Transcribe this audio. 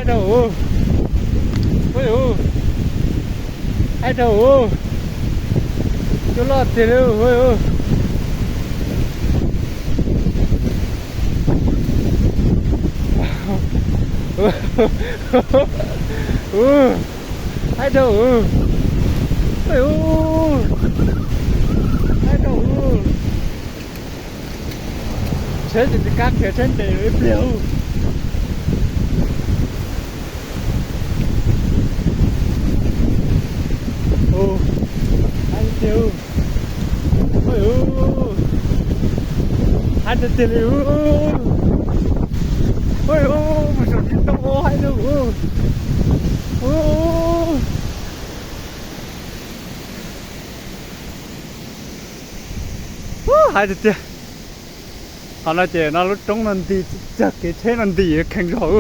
Rau, ua, haib rau, cua loj tiag li, ua. Haib rau, haib rau. Tsheb ces tsis kam khiav tsheb nres ib pliag. Haib tiag, haib tiag tiag li. Mus saum tsis tau, haib rau, haib tiag tiag. Qhov no ces no lub roob no nti, txog kev tsheb no nti kheev zog.